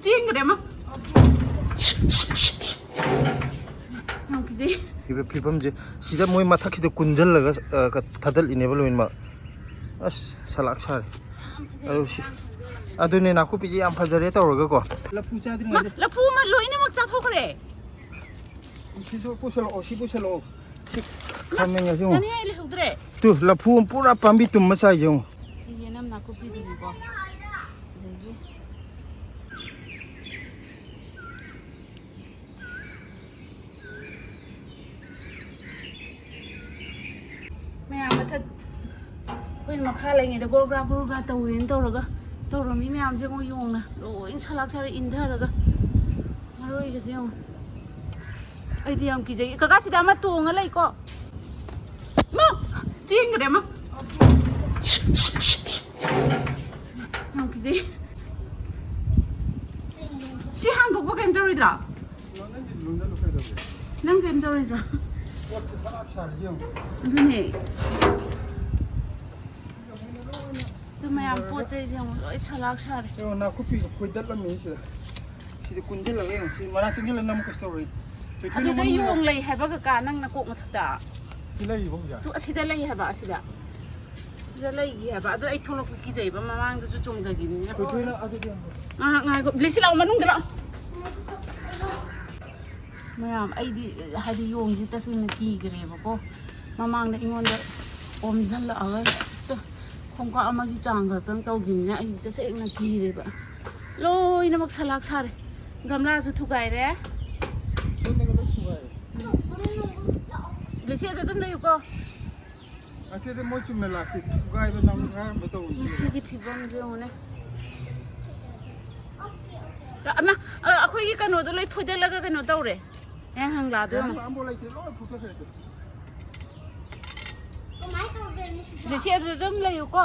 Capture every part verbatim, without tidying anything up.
ꯆꯦꯟꯈ꯭ꯔꯦ ꯑꯃ꯫ ꯌꯥꯝ ꯀꯤꯖꯩ꯫ ꯐꯤꯕ-, ꯐꯤꯕꯝꯁꯦ ꯁꯤꯗ ꯃꯣꯏ ꯃꯊꯛꯁꯤꯗ ꯀꯨꯟꯁꯤꯜꯂꯒ, ꯑ, ꯀ-, ꯊꯥꯗꯠꯂꯤꯅꯦꯕ ꯂꯣꯏꯅꯃꯛ꯫ ꯑꯁ, ꯁꯂꯥꯛ ꯁꯥꯔꯦ꯫ ꯌꯥꯝ ꯐꯖꯩ, ꯑꯗꯨ ꯁꯤ-, ꯌꯥꯝ ꯐꯖꯩ꯫ ꯑꯗꯨꯅꯦ, ꯅꯥꯀꯨꯞꯄꯤꯁꯦ ꯌꯥꯝ ꯐꯖꯔꯦ ꯇꯧꯔꯒꯀꯣ꯫ ꯂꯐꯨ ꯆꯥꯗ꯭ꯔꯤꯉꯩꯗ ꯂꯐꯨ ꯑꯃ ꯂꯣꯏꯅꯃꯛ ꯆꯥꯊꯣꯛꯈ꯭ꯔꯦ꯫ ꯁꯤꯁꯨ ꯄꯨꯁꯜꯂꯛꯑꯣ, ꯁꯤ ꯄꯨꯁꯜꯂꯛꯑꯣ꯫ ꯁꯤ ꯈꯥꯃꯦꯟꯒꯁꯦ ꯌꯦꯡꯉꯣ꯫ ꯉꯥꯅꯤꯡꯉꯥꯏ ꯂꯩꯍꯧꯗ꯭ꯔꯦ꯫ ꯇꯨ, ꯂꯐꯨ ꯑꯃ ꯄꯨꯔꯥ ꯄꯥꯝꯕꯤ ꯇꯨꯝꯕ ꯆꯥꯏꯁꯦ ꯌꯦꯡꯉꯣ꯫ ꯁꯤ ꯌꯦꯅꯝ ꯅꯥꯀꯨꯞꯄꯤꯗꯨꯅꯤꯀꯣ꯫ ꯑꯗꯒꯤ ꯃꯌꯥꯝ ꯃꯊꯛ ꯑꯩꯈꯣꯏꯅ ꯃꯈꯥ ꯂꯩꯉꯩꯗ ꯒꯣꯔꯣ ꯒ꯭ꯔꯥ ꯒꯣꯔꯣ ꯒ꯭ꯔꯥ ꯇꯧꯋꯦꯅ ꯇꯧꯔꯒ ꯇꯧꯔꯝꯃꯤ ꯃꯌꯥꯝꯁꯦ ꯑꯃꯨꯛ ꯌꯣꯡꯅ ꯂꯣꯏ ꯁꯂꯥꯛ ꯁꯥꯔ ꯏꯟꯊꯔꯒ ꯃꯔꯣꯏꯒꯁꯦ ꯌꯦꯡꯉꯣ꯫ ꯑꯩꯗꯤ ꯌꯥꯝ ꯀꯤꯖꯩ꯫ ꯀꯀꯥ, ꯁꯤꯗ ꯑꯃ ꯇꯣꯡꯉ ꯂꯩꯀꯣ꯫ ꯃꯥ! ꯆꯦꯟꯈ꯭ꯔꯦ ꯑꯃ꯫ ꯌꯥꯝ ꯀꯤꯖꯩ꯫ ꯁꯤ ꯍꯥꯡꯗꯣꯛꯄ ꯀꯩꯝ ꯇꯧꯔꯣꯏꯗ꯭ꯔꯣ? ꯅꯪ ꯀꯩꯝ ꯇꯧꯔꯣꯏꯗ꯭ꯔꯣ? ꯑꯗꯨꯅꯦ꯫ ꯑꯗꯨ ꯃꯌꯥꯝ ꯄꯣꯠ ꯆꯩꯁꯦ ꯑꯃꯨꯛ ꯂꯣꯏ ꯁꯂꯥꯛ ꯁꯥꯔꯦ꯫ ꯌꯦꯡꯉꯣ, ꯅꯥꯀꯨꯞꯄꯤꯒ ꯐꯣꯏꯗꯠꯂꯝꯃꯤꯅꯦ ꯁꯤꯗ꯫ ꯁꯤꯗꯤ ꯀꯨꯟꯁꯤꯜꯂꯒ ꯌꯦꯡꯉꯣ꯫ ꯁꯤ ꯃꯅꯥꯛ ꯆꯪꯁꯤꯜꯂꯒ ꯅꯝꯃꯨ ꯀꯩꯁꯨ ꯇꯧꯔꯣꯏ꯫ ꯊꯣꯏꯊꯣꯏꯅ ꯑꯗꯨꯗ ꯃꯅꯨꯡꯗ ꯌꯣꯡ ꯂꯩ ꯍꯥꯏꯕ, ꯀꯀꯥ, ꯅꯪ ꯅꯀꯣꯛ ꯃꯊꯛꯇ꯫ ꯁꯤ ꯂꯩꯔꯤꯕꯣ ꯍꯧꯖꯤꯛ? ꯇꯨ, ꯑꯁꯤꯗ ꯂꯩ ꯍꯥꯏꯕ, ꯑꯁꯤꯗ꯫ ꯁꯤꯗ ꯂꯩꯈꯤ ꯍꯥꯏꯕ꯫ ꯑꯗꯣ ꯑꯩ ꯊꯣꯛꯂꯛꯄ ꯀꯤꯖꯩꯕ, ꯃꯃꯥꯡꯗꯁꯨ ꯆꯣꯡꯊꯈꯤꯕꯅꯤꯅ꯫ ꯊꯣꯏꯊꯣꯏꯅ ꯑꯗꯨꯗꯤ ꯌꯦꯡꯉꯣ꯫ ꯉꯥꯏꯍꯥꯛ ꯉꯥꯏꯈꯣ꯫ ꯕ꯭ꯂꯦꯁꯤ, ꯂꯥꯛꯑꯣ, ꯃꯅꯨꯡꯗ ꯂꯥꯛꯑꯣ꯫ ꯃꯌꯥꯝ, ꯑꯩꯗꯤ ꯍꯥꯏꯗꯤ ꯌꯣꯡꯁꯤ ꯇꯁꯦꯡꯅ ꯀꯤꯈ꯭ꯔꯦꯕꯀꯣ꯫ ꯃꯃꯥꯡꯗ ꯑꯩꯉꯣꯟꯗ ꯑꯣꯝꯁꯤꯜꯂꯛꯑꯒ ꯍꯦꯛꯇ ꯈꯣꯡꯀꯥꯞ ꯑꯃꯒꯤ ꯆꯥꯡ ꯈꯛꯇꯪ ꯇꯧꯈꯤꯕꯅꯤꯅ ꯑꯩꯗꯤ ꯇꯁꯦꯡꯅ ꯀꯤꯔꯦꯕ꯫ ꯂꯣꯏꯅꯃꯛ ꯁꯂꯥꯛ ꯁꯥꯔꯦ꯫ ꯒꯝꯂꯥꯁꯨ ꯊꯨꯒꯥꯏꯔꯦ꯫ ꯁꯣꯝꯗꯒ ꯂꯣꯏ ꯊꯨꯒꯥꯏꯔꯦ꯫ ꯂꯤꯁꯤ ꯑꯗꯨ ꯑꯗꯨꯝ ꯂꯩꯌꯨꯀꯣ꯫ ꯑꯇꯩꯗꯤ ꯃꯣꯏ ꯆꯨꯝꯅ ꯂꯥꯛꯇꯦ꯫ ꯊꯨꯒꯥꯏꯕ ꯅꯝꯒꯥꯏꯕ ꯇꯧꯕꯅꯤ꯫ ꯉꯁꯤꯒꯤ ꯐꯤꯕꯝꯁꯦ ꯌꯦꯡꯉꯨꯅꯦ꯫ ꯑꯃ, ꯑ, ꯑꯩꯈꯣꯏꯒꯤ ꯀꯩꯅꯣꯗꯣ ꯂꯣꯏ ꯐꯣꯏꯗꯠꯂꯒ ꯀꯩꯅꯣ ꯇꯧꯔꯦ꯫ ꯍꯌꯦꯡ ꯍꯪꯂꯥꯗꯣ ꯌꯦꯡꯉꯨ꯫ ꯑꯝꯕꯣ ꯂꯩꯇ꯭ꯔꯦ, ꯂꯣꯏ ꯐꯨꯊꯈ꯭ꯔꯦ꯫ ꯀꯃꯥꯏꯅ ꯇꯧꯗꯣꯏꯅꯣ ꯁꯤꯗ? ꯂꯤꯁꯤ ꯑꯗꯨꯗ ꯑꯗꯨꯝ ꯂꯩꯌꯨꯀꯣ꯫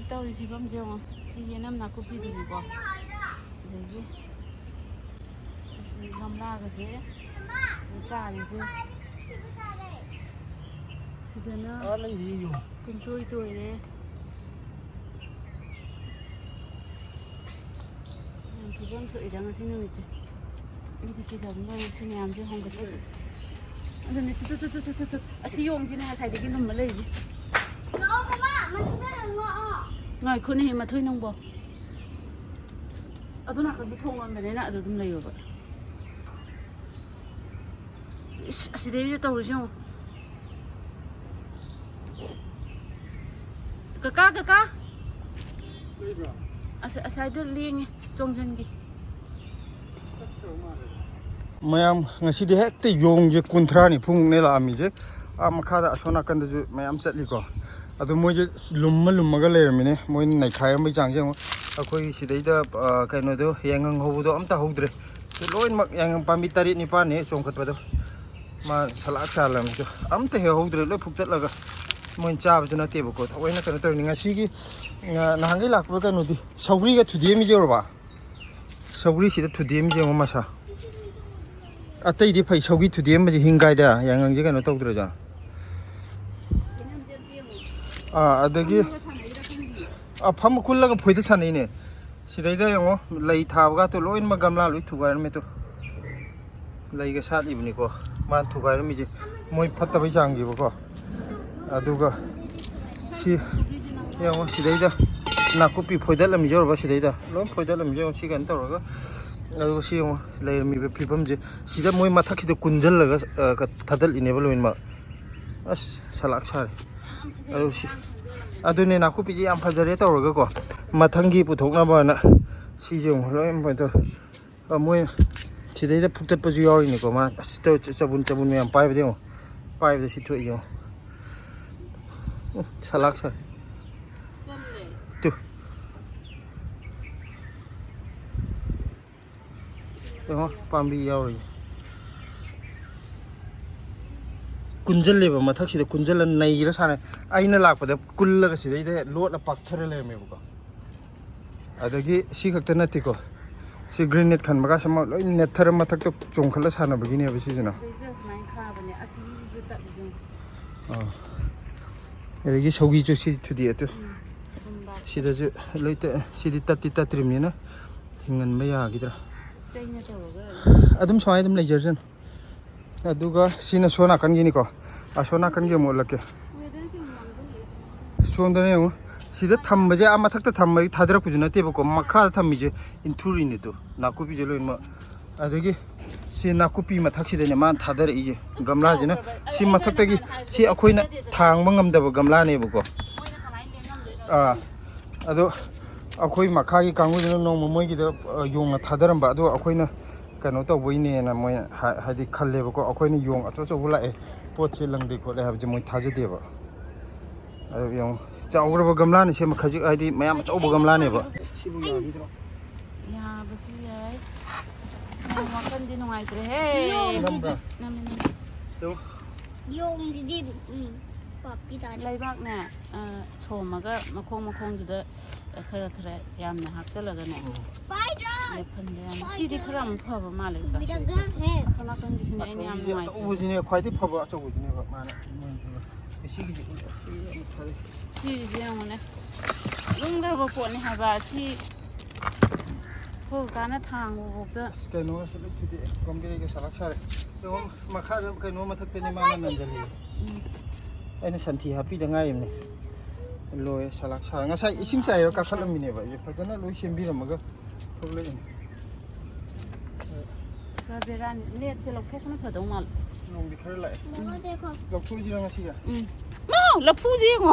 ꯇꯧꯔꯤ ꯐꯤꯕꯝꯁꯦ ꯌꯦꯡꯉꯣ꯫ ꯁꯤ ꯌꯦꯅꯝ ꯅꯥꯀꯨꯞꯄꯤꯗꯨꯅꯤꯀꯣ꯫ ꯑꯗꯒꯤ ꯁꯤ ꯒꯝꯂꯥꯒꯁꯦ ꯇꯥꯔꯤꯁꯦ꯫ ꯁꯤꯗꯅ ꯑꯥ ꯂꯩꯔꯤ ꯌꯣ꯫ ꯄꯨꯡꯇꯣꯏ ꯇꯣꯏꯔꯦ꯫ ꯐꯤꯕꯝ ꯊꯣꯛꯏꯗ ꯉꯁꯤ ꯅꯨꯃꯤꯠꯁꯦ꯫ ꯑꯩꯗꯤ ꯐꯤ ꯁꯥꯕ ꯂꯣꯏꯔꯦ, ꯁꯤ ꯃꯌꯥꯝꯁꯦ ꯍꯣꯡꯒꯠꯂꯦ꯫ ꯑꯗꯨꯅꯦ two two two two two two. ꯑꯁꯤ ꯌꯣꯡꯁꯤꯅꯦ ꯉꯁꯥꯏꯗꯒꯤ ꯂꯨꯝꯃ ꯂꯩꯔꯤꯁꯦ꯫ ꯉꯥꯏꯈꯣꯅꯦꯍꯦ ꯃꯊꯣꯏ ꯅꯪꯕꯣ꯫ ꯑꯗꯨ ꯅꯥꯀꯟꯗ ꯊꯣꯡ ꯂꯣꯟꯕꯅꯤꯅ ꯑꯗꯨ ꯑꯗꯨꯝ ꯂꯩꯌꯣꯕ꯫ ꯏꯁ, ꯑꯁꯤꯗꯩꯁꯤꯗ ꯇꯧꯔꯤꯁꯦ ꯌꯦꯡꯉꯣ꯫ ꯀꯀꯥ, ꯀꯀꯥ꯫ ꯑꯁ, ꯑꯁ꯭ꯋꯥꯏꯗ ꯂꯦꯡꯉꯦ, ꯆꯣꯡꯖꯟꯒꯦ꯫ ꯃꯌꯥꯝ ꯉꯁꯤꯗꯤ ꯍꯦꯛꯇ ꯌꯣꯡꯁꯦ ꯀꯨꯟꯊ꯭ꯔꯥ ꯅꯤꯐꯨꯃꯨꯛꯅꯦ ꯂꯥꯛꯑꯝꯃꯤꯁꯦ꯫ ꯑꯥ ꯃꯈꯥꯗ ꯑꯁꯣꯝ ꯅꯥꯀꯟꯗꯁꯨ ꯃꯌꯥꯝ ꯆꯠꯂꯤꯀꯣ꯫ ꯑꯗꯨ ꯃꯣꯏꯁꯦ ꯂꯨꯝꯃ ꯂꯨꯝꯃꯒ ꯂꯩꯔꯝꯃꯤꯅꯦ꯫ ꯃꯣꯏꯅ ꯅꯩꯈꯥꯏꯔꯝꯕꯩ ꯆꯥꯡꯁꯦ ꯌꯦꯡꯉꯣ꯫ ꯑꯩꯈꯣꯏ ꯁꯤꯗꯩꯗ, ꯑ, ꯀꯩꯅꯣꯗꯣ, ꯌꯥꯏꯉꯪ ꯍꯧꯕꯗꯣ ꯑꯝꯇ ꯍꯧꯗ꯭ꯔꯦ꯫ ꯁꯤ ꯂꯣꯏꯅꯃꯛ ꯌꯥꯏꯉꯪ ꯄꯥꯝꯕꯤ ꯇꯔꯦꯠ ꯅꯤꯄꯥꯜꯅꯦ ꯆꯣꯡꯈꯠꯄꯗꯣ꯫ ꯃꯥ ꯁꯂꯥꯛ ꯁꯥꯜꯂꯝꯃꯤꯗꯣ ꯑꯝꯇ ꯍꯦꯛ ꯍꯧꯗ꯭ꯔꯦ, ꯂꯣꯏ ꯐꯨꯛꯇꯠꯂꯒ꯫ ꯃꯣꯏꯅ ꯆꯥꯕꯁꯨ ꯅꯠꯇꯦꯕꯀꯣ, ꯊꯑꯣꯏꯅ ꯀꯩꯅꯣ ꯇꯧꯔꯤꯅꯤ꯫ ꯉꯁꯤꯒꯤ, ꯑ, ꯅꯍꯥꯟꯈꯩ ꯂꯥꯛꯄ ꯀꯩꯅꯣꯗꯤ ꯁꯧꯒ꯭ꯔꯤꯒ ꯊꯨꯗꯦꯛꯑꯝꯃꯤꯁꯦ ꯎꯔꯕ? ꯁꯧꯒ꯭ꯔꯤꯁꯤꯗ ꯊꯨꯗꯦꯛꯑꯝꯃꯤꯁꯦ ꯌꯦꯡꯉꯣ ꯃꯁꯥ꯫ ꯑꯇꯩꯗꯤ ꯐꯩ, ꯁꯧꯒ꯭ꯔꯤ ꯊꯨꯗꯦꯛꯑꯝꯕꯁꯦ ꯍꯤꯡ ꯀꯥꯏꯗ ꯌꯥꯏꯉꯪꯁꯦ ꯀꯩꯅꯣ ꯇꯧꯗ꯭ꯔꯣ? ꯑꯥ, ꯑꯗꯒꯤ ꯑ, ꯐꯝ ꯀꯨꯜꯂꯒ ꯐꯣꯏꯗ ꯁꯥꯟꯅꯩꯅꯦ꯫ ꯁꯤꯗꯩꯗ ꯌꯦꯡꯉꯣ, ꯂꯩ ꯊꯥꯕꯒꯇꯣ ꯂꯣꯏꯅꯃꯛ ꯒꯝꯂꯥ ꯂꯣꯏ ꯊꯨꯒꯥꯏꯔꯝꯃꯦ ꯇꯨ꯫ ꯂꯩꯒ ꯁꯥꯠꯂꯤꯕꯅꯤꯀꯣ꯫ ꯃꯥꯅ ꯊꯨꯒꯥꯏꯔꯝꯃꯤꯁꯦ ꯃꯣꯏ ꯐꯠꯇꯕꯩ ꯆꯥꯡꯁꯤꯕꯀꯣ꯫ ꯑꯗꯨꯒ ꯁꯤ ꯌꯦꯡꯉꯣ, ꯁꯤꯗꯩꯗ ꯅꯥꯀꯨꯞꯄꯤ ꯐꯣꯏꯗꯠꯂꯝꯃꯤꯁꯦ ꯎꯔꯕ? ꯁꯤꯗꯩꯗ ꯂꯣꯏ ꯐꯣꯏꯗꯠꯂꯝꯃꯤꯁꯦ ꯌꯦꯡꯉꯣ꯫ ꯁꯤ ꯀꯩꯅꯣ ꯇꯧꯔꯒ, ꯑꯗꯨꯒ ꯁꯤ ꯌꯦꯡꯉꯣ, ꯂꯩꯔꯝꯃꯤꯕ ꯐꯤꯕꯝꯁꯦ꯫ ꯁꯤꯗ ꯃꯣꯏ ꯃꯊꯛꯁꯤꯗ ꯀꯨꯟꯁꯤꯜꯂꯒ, ꯑ, ꯊꯥꯗꯠꯂꯤꯅꯦꯕ ꯂꯣꯏꯅꯃꯛ꯫ ꯑꯁ, ꯁꯂꯥꯛ ꯁꯥꯔꯦ꯫ ꯑꯗꯨ ꯁꯤ, ꯑꯗꯨꯅꯦ ꯅꯥꯀꯨꯞꯄꯤꯁꯦ ꯌꯥꯝ ꯐꯖꯔꯦ ꯇꯧꯔꯒꯀꯣ, ꯃꯊꯪꯒꯤ ꯄꯨꯊꯣꯛꯅꯕꯅ ꯁꯤꯁꯦ ꯑꯃꯨꯛ ꯂꯣꯏ ꯀꯩꯅꯣ ꯇꯧꯔꯦ꯫ ꯑ, ꯃꯣꯏ ꯁꯤꯗꯩꯗ ꯐꯨꯛꯇꯠꯄꯁꯨ ꯌꯥꯎꯔꯤꯅꯤꯀꯣ꯫ ꯃꯥ ꯑꯁ, ꯇꯧ-, ꯆ-, ꯆꯕꯨꯟ ꯆꯕꯨꯟ ꯃꯌꯥꯝ ꯄꯥꯏꯕꯗ ꯌꯦꯡꯉꯣ, ꯄꯥꯏꯕꯗ ꯁꯤ ꯊꯣꯛꯏ ꯌꯦꯡꯉꯣ꯫ ꯎꯝ, ꯁꯂꯥꯛ ꯁꯥꯔꯦ꯫ ꯇꯨ꯫ ꯌꯦꯡꯉꯣ, ꯄꯥꯝꯕꯤ ꯌꯥꯎꯔꯤ꯫ ꯀꯨꯟꯖꯜꯂꯦꯕ, ꯃꯊꯛꯁꯤꯗ ꯀꯨꯟꯖꯜꯂ ꯅꯩꯔ ꯁꯥꯟꯅꯩ꯫ ꯑꯩꯅ ꯂꯥꯛꯄꯗ ꯀꯨꯜꯂꯒ ꯁꯤꯗꯩꯗ ꯂꯣꯠꯂ ꯄꯥꯛꯊꯔ ꯂꯩꯔꯝꯃꯦꯕꯀꯣ꯫ ꯑꯗꯒꯤ ꯁꯤ ꯈꯛꯇ ꯅꯠꯇꯦꯀꯣ, ꯁꯤ ꯒ꯭ꯔꯦꯅꯦꯠ ꯈꯟꯕꯒꯁꯨ ꯑꯃ ꯂꯣꯏ ꯅꯦꯠꯊꯔ ꯃꯊꯛꯇ ꯆꯣꯡꯈꯠꯂ ꯁꯥꯟꯅꯕꯒꯤꯅꯦꯕ ꯁꯤꯁꯤꯅ꯫ ꯁꯤꯗꯩꯁꯤꯗ ꯁꯨꯃꯥꯏꯅ ꯈꯥꯕꯅꯦ꯫ ꯑꯁꯤꯒꯤꯁꯤꯁꯨ ꯇꯠꯂꯤꯁꯦ ꯌꯦꯡꯉꯣ꯫ ꯑꯥ꯫ ꯑꯗꯒꯤ ꯁꯧꯒꯤꯁꯨ ꯁꯤ ꯊꯨꯗꯦꯛꯑꯦ ꯇꯨ꯫ ꯎꯝ, ꯊꯨꯝꯕ꯫ ꯁꯤꯗꯁꯨ ꯂꯣꯏ ꯇꯠ-, ꯁꯤꯗꯤ ꯇꯠꯇꯤ ꯇꯠꯇ꯭ꯔꯤꯕꯅꯤꯅ꯫ ꯊꯤꯡꯍꯟꯕ ꯌꯥꯈꯤꯗ꯭ꯔꯥ? ꯆꯩꯅ ꯇꯧꯔꯒ ꯑꯗꯨꯝ ꯁꯨꯃꯥꯏꯅ ꯑꯗꯨꯝ ꯂꯩꯖꯔꯁꯅꯨ꯫ ꯑꯗꯨꯒ ꯁꯤꯅ ꯁꯣꯝ ꯅꯥꯀꯟꯒꯤꯅꯤꯀꯣ꯫ ꯑꯁꯣꯝ ꯅꯥꯀꯟꯒꯤ ꯑꯃꯨꯛ ꯎꯠꯂꯛꯀꯦ꯫ ꯋꯦꯗꯔꯁꯦ ꯌꯥꯝ ꯃꯥꯡꯖꯜꯂꯛꯑꯦ꯫ ꯁꯣꯝꯗꯅ ꯌꯦꯡꯉꯨ꯫ ꯁꯤꯗ ꯊꯝꯕꯁꯦ ꯑꯥ ꯃꯊꯛꯇ ꯊꯝꯕꯒꯤ ꯊꯥꯗꯔꯛꯄꯁꯨ ꯅꯠꯇꯦꯕꯀꯣ, ꯃꯈꯥꯗ ꯊꯝꯃꯤꯁꯦ ꯏꯟꯊꯨꯔꯤꯅꯤꯗꯣ, ꯅꯥꯀꯨꯞꯄꯤꯁꯦ ꯂꯣꯏꯅꯃꯛ꯫ ꯑꯗꯒꯤ ꯁꯤ ꯅꯥꯀꯨꯞꯄꯤ ꯃꯊꯛꯁꯤꯗꯅꯦ ꯃꯥꯅ ꯊꯥꯗꯔꯛꯏꯁꯦ꯫ ꯒꯝꯂꯥꯁꯤꯅ ꯁꯤ ꯃꯊꯛꯇꯒꯤ, ꯁꯤ ꯑꯩꯈꯣꯏꯅ ꯊꯥꯡꯕ ꯉꯝꯗꯕ ꯒꯝꯂꯥꯅꯦꯕꯀꯣ꯫ ꯑꯥ, ꯑꯗꯣ ꯑꯩꯈꯣꯏ ꯃꯈꯥꯒꯤ ꯀꯥꯡꯕꯨꯗꯨꯅ ꯅꯣꯡꯃ ꯃꯣꯏꯒꯤꯗ, ꯑ, ꯌꯣꯡꯅ ꯊꯥꯗꯔꯝꯕ, ꯑꯗꯣ ꯑꯩꯈꯣꯏꯅ ꯀꯩꯅꯣ ꯇꯧꯕꯩꯅꯦꯅ ꯃꯣꯏ ꯍꯥ-, ꯍꯥꯏꯗꯤ ꯈꯜꯂꯦꯕꯀꯣ꯫ ꯑꯩꯈꯣꯏꯅ ꯌꯣꯡ ꯑꯆꯧ ꯑꯆꯧꯕ ꯂꯥꯛꯑꯦ, ꯄꯣꯠꯁꯦ ꯂꯪꯗꯦ ꯈꯣꯠꯂꯦ ꯍꯥꯏꯕꯁꯦ ꯃꯣꯏ ꯊꯥꯖꯗꯦꯕ꯫ ꯑꯗꯨ ꯌꯦꯡꯉꯨ, ꯆꯥꯎꯈ꯭ꯔꯕ ꯒꯝꯂꯥꯅꯤ ꯁꯦꯝꯕ, ꯈꯖꯤꯛ ꯍꯥꯏꯗꯤ ꯃꯌꯥꯝ ꯑꯆꯧꯕ ꯒꯝꯂꯥꯅꯦꯕ꯫ ꯁꯤꯕꯨ ꯌꯥꯈꯤꯗ꯭ꯔꯣ? ꯌꯥꯕꯁꯨ ꯌꯥꯏ꯫ ꯌꯥꯝ ꯋꯥꯈꯜꯗꯤ ꯅꯨꯡꯉꯥꯏꯇ꯭ꯔꯦꯍꯦ꯫ ꯅꯝꯕ꯭ꯔꯥ? ꯅꯝꯃꯦ, ꯅꯝꯃꯦ꯫ ꯌꯦꯡꯉꯨ꯫ ꯌꯣꯡꯁꯤꯗꯤ ꯎꯝ ꯄꯥꯞꯄꯤ ꯇꯥꯔꯦ꯫ ꯂꯩꯕꯥꯛꯅꯦ, ꯑ, ꯁꯣꯝꯃꯒ ꯃꯈꯣꯡ ꯃꯈꯣꯡꯗꯨꯗ, ꯑ, ꯈꯔ ꯈꯔ ꯌꯥꯝꯅ ꯍꯥꯞꯆꯜꯂꯒꯅꯦ꯫ Spider! ꯂꯦꯞꯍꯟꯕ ꯌꯥꯅꯤ꯫ ꯁꯤꯗꯤ ꯈꯔ ꯑꯃꯨꯛ ꯐꯕ ꯃꯥꯜꯂꯦ꯫ Spider gun ꯍꯦ꯫ ꯑꯁꯣꯝ ꯅꯥꯀꯟꯒꯤꯁꯤꯅ ꯑꯩꯅ ꯌꯥꯝ ꯅꯨꯡꯉꯥꯏꯇ꯭ꯔꯤꯁꯦ꯫ ꯑꯆꯧꯕꯁꯤꯅꯦ ꯈ꯭ꯋꯥꯏꯗꯩ ꯐꯕ, ꯑꯆꯧꯕꯁꯤꯅꯦꯕ ꯃꯥꯅ ꯃꯣꯏ ꯁꯤꯒꯤꯁꯦ꯫ ꯁꯤꯁꯦ ꯌꯦꯡꯉꯨꯅꯦ꯫ ꯂꯨꯝꯈ꯭ꯔꯕ ꯄꯣꯠꯅꯤ ꯍꯥꯏꯕ꯫ ꯁꯤ ꯑꯩꯈꯣꯏ ꯀꯀꯥꯅ ꯊꯥꯡꯕꯐꯥꯎꯗ꯫ ꯑꯁ, ꯀꯩꯅꯣꯒꯁꯦ ꯂꯣꯏ ꯊꯨꯗꯦꯛꯑꯦ, ꯀꯣꯝꯕꯤꯔꯩꯒ ꯁꯂꯥꯛ ꯁꯥꯔꯦ꯫ ꯌꯦꯡꯉꯣ, ꯃꯈꯥꯗ ꯀꯩꯅꯣ ꯃꯊꯛꯇꯅꯦ ꯃꯥꯅ ꯅꯟꯖꯜꯂꯤꯁꯦ꯫ ꯎꯝ꯫ ꯑꯩꯅ ꯁꯟꯊꯤ ꯍꯥꯞꯄꯤꯗ ꯉꯥꯏꯔꯤꯕꯅꯦ꯫ ꯂꯣꯏꯔꯦ, ꯁꯂꯥꯛ ꯁꯥꯔꯦ꯫ ꯉꯁꯥꯏ ꯏꯁꯤꯡ ꯆꯥꯏꯔ ꯀꯥꯈꯠꯂꯝꯃꯤꯅꯦꯕ꯫ ꯑꯩꯁꯦ ꯐꯖꯅ ꯂꯣꯏ ꯁꯦꯝꯕꯤꯔꯝꯃꯒ ꯊꯣꯛꯂꯛꯏꯅꯦ꯫ ꯄꯨꯔꯥ ꯕꯦꯔꯥꯅꯤ꯫ ꯅꯦꯠꯁꯦ ꯂꯧꯊꯣꯛꯄꯅ ꯐꯗꯧ ꯃꯥꯜꯂꯦ꯫ ꯅꯣꯡꯗꯤ ꯈꯔ ꯂꯥꯛꯑꯦ꯫ ꯃꯃꯥ ꯗꯦꯈꯣ꯫ ꯂꯧꯊꯣꯛꯑꯁꯤꯔ ꯉꯁꯤꯒ? ꯎꯝ꯫ ꯃꯥ, ꯂꯐꯨꯁꯦ ꯌꯦꯡꯉꯣ꯫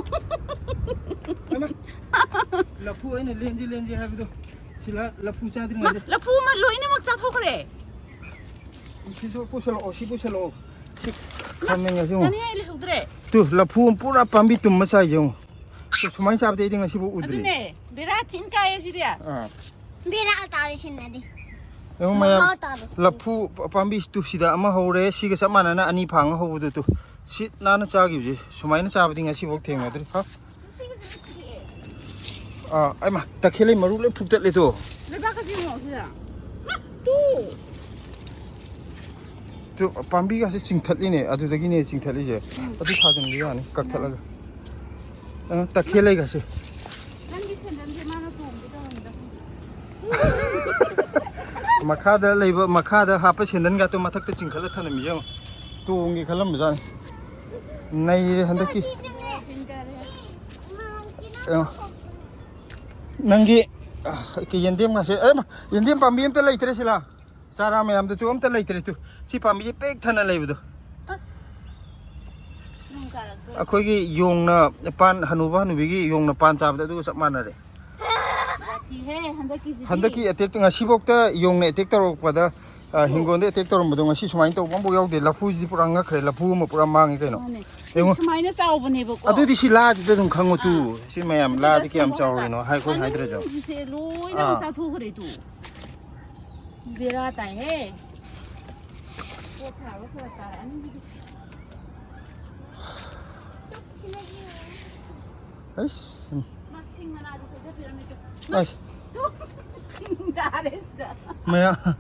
ꯍꯩꯃꯥ! ꯂꯐꯨ ꯑꯩꯅ ꯂꯦꯟꯁꯤ ꯂꯦꯟꯁꯤ ꯍꯥꯏꯕꯗꯣ, ꯁꯤꯂꯥ ꯂꯐꯨ ꯃꯥ, ꯆꯥꯗ꯭ꯔꯤꯉꯩꯗ꯫ ꯂꯐꯨ ꯑꯃ ꯂꯣꯏꯅꯃꯛ ꯆꯥꯊꯣꯛꯈ꯭ꯔꯦ꯫ ꯁꯤꯁꯨ ꯄꯨꯁꯜꯂꯛꯑꯣ, ꯁꯤ ꯄꯨꯁꯜꯂꯛꯑꯣ꯫ ꯁꯤ ꯈꯥꯃꯦꯟꯒꯁꯦ ꯌꯦꯡꯉꯣ꯫ ꯆꯥꯅꯤꯡꯉꯥꯏ ꯂꯩꯍꯧꯗ꯭ꯔꯦ꯫ ꯇꯨ, ꯂꯐꯨ ꯑꯃ ꯄꯨꯔꯥ ꯄꯥꯝꯕꯤ ꯇꯨꯝꯃ ꯆꯥꯏꯁꯦ ꯌꯦꯡꯉꯣ꯫ ꯁꯨꯃꯥꯏꯅ ꯆꯥꯕꯗꯤ ꯑꯩꯗꯤ ꯉꯁꯤꯐꯥꯎ ꯎꯗ꯭ꯔꯤ꯫ ꯑꯗꯨꯅꯦ, ꯕꯦꯔꯥ ꯊꯤꯅ ꯀꯥꯏꯌꯦ ꯁꯤꯗꯤ꯫ ꯑꯥ꯫ ꯕꯦꯔꯥ ꯇꯥꯔꯦ ꯁꯤꯅꯗꯤ꯫ ꯌꯦꯡꯉꯣ ꯃꯌꯥꯝ, ꯃꯍꯥꯎ ꯇꯥꯕꯁꯤ꯫ ꯂꯐꯨ ꯄꯥꯝꯕꯤꯁꯤꯗꯨ ꯁꯤꯗ ꯑꯃ ꯍꯧꯔꯦ, ꯁꯤꯒ ꯆꯞ ꯃꯥꯟꯅꯅ ꯑꯅꯤ ꯐꯥꯡꯉ ꯍꯧꯕꯗꯨ ꯇꯨ꯫ ꯁꯤꯠ ꯅꯥꯟꯅ ꯆꯥꯈꯤꯕꯁꯦ ꯁꯨꯃꯥꯏꯅ ꯆꯥꯕꯗꯤ ꯉꯁꯤꯐꯥꯎ ꯊꯦꯡꯅꯗ꯭ꯔꯤ꯫ ꯍꯥ? ꯑꯥ, ꯑꯩꯃ, ꯇꯈꯦꯜꯂꯩ ꯃꯔꯨ ꯂꯣꯏ ꯐꯨꯛꯇꯠꯂꯦ ꯇꯨ꯫ ꯂꯩꯕꯥꯛꯀꯁꯦ ꯌꯦꯡꯉꯣ ꯁꯤꯗ꯫ ꯃꯥ, ꯇꯨ꯫ ꯇꯨ, ꯄꯥꯝꯕꯤꯒꯁꯦ ꯆꯤꯡꯊꯠꯂꯤꯅꯦ, ꯑꯗꯨꯗꯒꯤꯅꯦ ꯆꯤꯡꯊꯠꯂꯤꯁꯦ꯫ ꯑꯗꯨ ꯊꯥꯖꯤꯟꯕ ꯌꯥꯅꯤ, ꯀꯛꯊꯠꯂꯒ꯫ ꯑ, ꯇꯈꯦꯜꯂꯩꯒꯁꯦ꯫ ꯅꯪꯒꯤ ꯁꯦꯟꯗꯜꯁꯦ ꯃꯥꯅ ꯇꯣꯡꯒꯦ ꯇꯧꯔꯝꯗ ꯈꯪꯗꯦ꯫ ꯃꯈꯥꯗ ꯂꯩꯕ, ꯃꯈꯥꯗ ꯍꯥꯞꯄ ꯁꯦꯟꯗꯟꯒꯥꯇꯣ ꯃꯊꯛꯇ ꯆꯤꯡꯈꯠꯂ ꯊꯅꯝꯃꯤ ꯌꯦꯡꯉꯣ꯫ ꯇꯣꯡꯒꯦ ꯈꯜꯂꯝꯕꯖꯥꯠꯅꯤ꯫ ꯅꯩꯔꯦ ꯍꯟꯗꯛꯀꯤ꯫ ꯌꯦꯡꯉꯣ꯫ ꯅꯪꯒꯤ, ꯑ, ꯌꯦꯟꯗꯦꯝ ꯉꯁꯤ, ꯑꯦ, ꯌꯦꯟꯗꯦꯝ ꯄꯥꯝꯕꯤ ꯑꯝꯇ ꯂꯩꯇ꯭ꯔꯦ ꯁꯤꯂꯥ꯫ ꯆꯥꯔꯥ ꯃꯌꯥꯝꯗꯨꯁꯨ ꯑꯝꯇ ꯂꯩꯇ꯭ꯔꯦ ꯇꯨ꯫ ꯁꯤ ꯄꯥꯝꯕꯤꯁꯦ ꯄꯤꯛ ꯊꯟꯅ ꯂꯩꯕꯗꯣ꯫ ꯑꯁ꯫ ꯅꯣꯡ ꯇꯥꯔꯛꯇꯣꯔꯦ꯫ ꯑꯩꯈꯣꯏꯒꯤ ꯌꯣꯡꯅ ꯄꯥꯟ, ꯍꯅꯨꯕ ꯍꯅꯨꯕꯤꯒꯤ ꯌꯣꯡꯅ ꯄꯥꯟ ꯆꯥꯕꯗꯣ ꯑꯗꯨꯒ ꯆꯞ ꯃꯥꯟꯅꯔꯦ꯫ ꯖꯥꯊꯤꯍꯦ, ꯍꯟꯗꯛꯀꯤꯁꯤꯗꯤ꯫ ꯍꯟꯗꯛꯀꯤ ꯑꯦꯇꯦꯛ, ꯉꯁꯤꯐꯥꯎꯗ ꯌꯣꯡꯅ ꯑꯦꯇꯦꯛ ꯇꯧꯔꯛꯄꯗ, ꯑ, ꯍꯤꯡꯒꯣꯜꯗ ꯑꯦꯇꯦꯛ ꯇꯧꯔꯝꯕꯗꯣ ꯉꯁꯤ ꯁꯨꯃꯥꯏꯅ ꯇꯧꯕ ꯑꯃꯐꯥꯎ ꯌꯥꯎꯗꯦ꯫ ꯂꯐꯨꯁꯤꯗꯤ ꯄꯨꯔꯥ ꯉꯛꯈ꯭ꯔꯦ, ꯂꯐꯨ ꯑꯃ ꯄꯨꯔꯥ ꯃꯥꯡꯉꯦ ꯀꯩꯅꯣ꯫ ꯃꯥꯅꯦ꯫ ꯁꯤ ꯌꯦꯡꯉꯣ꯫ ꯁꯨꯃꯥꯏꯅ ꯆꯥꯎꯕꯅꯦꯕꯀꯣ꯫ ꯑꯗꯨꯗꯤ ꯁꯤ ꯂꯥꯁꯤꯗ ꯑꯗꯨꯝ ꯈꯪꯉꯨ ꯇꯨ꯫ ꯑꯥ꯫ ꯁꯤ ꯃꯌꯥꯝ ꯑꯗꯨꯗ ꯂꯥꯗꯤ ꯀꯌꯥꯝ ꯁꯣꯝꯗ ꯆꯥꯎꯔꯤꯅꯣ ꯍꯥꯏ ꯑꯩꯈꯣꯏ ꯍꯥꯏꯗ꯭ꯔꯁꯨ꯫ ꯃꯅꯨꯡꯒꯤꯁꯦ ꯂꯣꯏꯅ ꯑꯥ꯫ ꯆꯥꯊꯣꯛꯈ꯭ꯔꯦ ꯇꯨ꯫ ꯕꯦꯔꯥ ꯇꯥꯏꯍꯦ꯫ ꯄꯣꯠ ꯊꯥꯕ ꯐꯔꯛ ꯇꯥꯔꯛꯑꯅꯤ ꯁꯤꯗꯤ꯫ ꯑꯩꯁ꯫ ꯃꯥ ꯁꯤꯡ ꯃꯅꯥꯁꯨ ꯀꯛꯊꯠꯄꯤꯔꯝꯃꯦ ꯇꯨ꯫ ꯑꯩꯁ꯫ ꯇꯨ꯫ ꯁꯤꯡ ꯇꯥꯔꯦ ꯁꯤꯗ꯫ ꯃꯌꯥ-,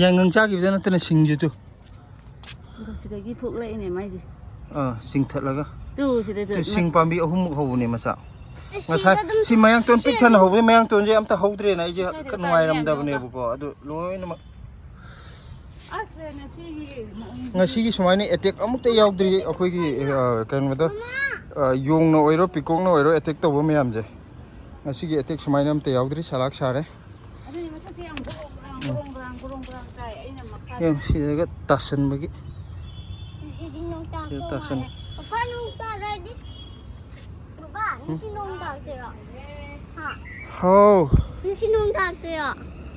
ꯌꯥꯏꯉꯪ ꯆꯥꯈꯤꯕꯗ ꯅꯠꯇꯅ ꯁꯤꯡꯁꯨ ꯇꯨ꯫ ꯑꯗꯣ ꯁꯤꯗꯒꯤ ꯊꯣꯛꯂꯛꯏꯅꯦ ꯃꯥꯏꯁꯦ꯫ ꯑꯥ, ꯆꯤꯡꯊꯠꯂꯒ꯫ ꯇꯨ, ꯁꯤꯗ ꯇꯨ, ꯇꯨ, ꯁꯤꯡ ꯄꯥꯝꯕꯤ ꯑꯍꯨꯝꯃꯨꯛ ꯍꯧꯕꯅꯦ ꯃꯆꯥ꯫ ꯑꯦ, ꯉꯁꯥꯏ ꯁꯤꯗ ꯑꯗꯨꯝ ꯁꯤ ꯃꯌꯥꯡꯇꯣꯟ ꯁꯤ ꯄꯤꯛ ꯊꯟꯅ ꯑꯗꯨꯝ ꯍꯧꯕꯅꯦ, ꯃꯌꯥꯡꯇꯣꯟꯁꯦ ꯑꯝꯇ ꯍꯧꯗ꯭ꯔꯦꯅ ꯑꯩꯁꯦ ꯁ꯭ꯋꯥꯏꯗ ꯈꯔ ꯇꯥꯔꯤ ꯅꯨꯡꯉꯥꯏꯔꯝꯗꯕꯅꯦꯕꯀꯣ꯫ ꯑꯗꯨ ꯂꯣꯏꯅꯃꯛ ꯑꯁ, ꯉꯁꯤꯒꯤ ꯃꯑꯣꯡꯁꯤꯗꯤ꯫ ꯉꯁꯤꯒꯤ ꯁꯨꯃꯥꯏꯅ ꯑꯦꯇꯦꯛ ꯑꯃꯨꯛꯇ ꯌꯥꯎꯗ꯭ꯔꯤ ꯑꯩꯈꯣꯏꯒꯤ, ꯑ, ꯀꯩꯅꯣꯗ, ꯑ, ꯌꯣꯡꯅ ꯑꯣꯏꯔꯣ, ꯄꯤꯀꯣꯛꯅ ꯑꯣꯏꯔꯣ, ꯑꯦꯇꯦꯛ ꯇꯧꯕ ꯃꯌꯥꯝꯁꯦ꯫ ꯉꯁꯤꯒꯤ ꯑꯦꯇꯦꯛ ꯁꯨꯃꯥꯏꯅ ꯑꯝꯇ ꯌꯥꯎꯗ꯭ꯔꯤ, ꯆꯥꯂꯥꯛ ꯁꯥꯔꯦ꯫ ꯑꯗꯨꯅꯤ ꯃꯊꯛꯁꯦ ꯌꯥꯝ ꯒꯣꯔꯣꯡ ꯒꯔꯥꯡ, ꯎꯝ꯫ ꯒꯣꯔꯣꯡ ꯒꯔꯥꯡ, ꯒꯣꯔꯣꯡ ꯒꯔꯥꯡ ꯇꯥꯏ꯫ ꯑꯩꯅ ꯃꯈꯥꯗ ꯌꯦꯡꯉꯨ, ꯁꯤꯗꯒ ꯇꯥꯁꯟꯕꯒꯤ꯫ ꯉꯁꯤꯗꯤ ꯅꯣꯡ ꯁꯤꯗ ꯇꯥꯔꯛꯇꯧ ꯇꯥꯁꯟ- ꯃꯥꯜꯂꯦ꯫ ꯄꯄꯥ, ꯅꯣꯡ ꯇꯥꯔꯗꯤ, ꯄꯄꯥ, ꯎꯝ? ꯉꯁꯤ ꯅꯣꯡ ꯇꯥꯔꯛꯇꯣꯏꯔꯣ? ꯍꯥ? ꯍꯥꯎ꯫ ꯉꯁꯤ ꯅꯣꯡ ꯇꯥꯔꯛꯇꯣꯏꯔꯣ?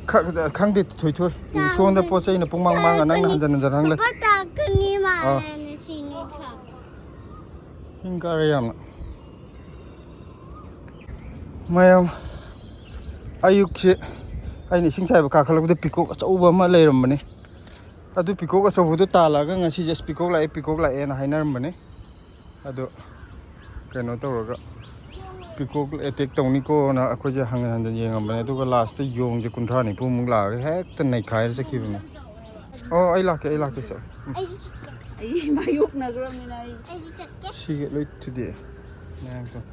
ꯈ-, ꯈꯪꯗꯦ, ꯊꯣꯏꯊꯣꯏ꯫ ꯇꯥꯔꯛꯀꯅꯤ꯫ ꯁꯣꯝꯗ ꯄꯣꯠ ꯆꯩꯅ ꯄꯨꯡꯃꯥꯡ ꯃꯥꯡꯉ ꯅꯪꯅ ꯇꯥꯔꯛꯀꯅꯤ꯫ ꯍꯟꯖꯟ ꯍꯟꯖꯟ ꯍꯪ ꯂꯩ꯫ ꯄꯄꯥ, ꯇꯥꯔꯛꯀꯅꯤ ꯃꯥꯜꯂꯦ ꯑꯥ꯫ ꯉꯁꯤ ꯅꯣꯡ ꯇꯥꯔꯛꯇꯣꯏꯔꯣ? ꯏꯪ ꯀꯥꯔꯦ ꯌꯥꯝꯅ꯫ ꯃꯌꯥꯝ, ꯑꯌꯨꯛꯁꯦ ꯑꯩꯅ ꯏꯁꯤꯡ ꯆꯥꯏꯕ ꯀꯥꯈꯠꯂꯛꯄꯗ ꯄꯤꯀꯣꯛ ꯑꯆꯧꯕ ꯑꯃ ꯂꯩꯔꯝꯕꯅꯤ꯫ ꯑꯗꯨ ꯄꯤꯀꯣꯛ ꯑꯆꯧꯕꯗꯨ ꯇꯥꯜꯂꯛꯑꯒ ꯉꯁꯤꯁꯦ "ꯑꯁ, ꯄꯤꯀꯣꯛ ꯂꯥꯛꯑꯦ, ꯄꯤꯀꯣꯛ ꯂꯥꯛꯑꯦꯅ" ꯍꯥꯏꯅꯔꯝꯕꯅꯤ꯫ ꯑꯗꯨ ꯀꯩꯅꯣ ꯇꯧꯔꯒ ꯄꯤꯀꯣꯛ ꯑꯦꯇꯦꯛ ꯇꯧꯅꯤꯀꯣꯅ ꯑꯩꯈꯣꯏꯁꯦ ꯍꯟꯖꯟ ꯍꯟꯖꯟ ꯌꯦꯡꯉꯝꯕꯅꯦ꯫ ꯑꯗꯨꯒ ꯂꯥꯁꯇ ꯌꯣꯡꯁꯦ ꯀꯨꯟꯊ꯭ꯔꯥ ꯅꯤꯐꯨꯃꯨꯛ ꯂꯥꯛꯑꯒ ꯍꯦꯛꯇ ꯅꯩꯈꯥꯏꯔ ꯆꯠꯈꯤꯕꯅꯦ꯫ ꯑꯣ, ꯑꯩ ꯂꯥꯛꯀꯦ, ꯑꯩ ꯂꯥꯛꯀꯦ, ꯆꯠꯂꯣ꯫ ꯎꯝ꯫ ꯑꯩꯁꯨ ꯆꯠꯀꯦ꯫ ꯑꯩ ꯃꯥꯌꯣꯛꯅꯈ꯭ꯔꯕꯅꯤꯅ ꯑꯩ꯫ ꯑꯩꯁꯨ ꯆꯠꯀꯦ꯫ ꯁꯤꯒ ꯂꯣꯏ ꯊꯨꯗꯦꯛꯑꯦ ꯃꯌꯥꯡꯇꯣꯟ꯫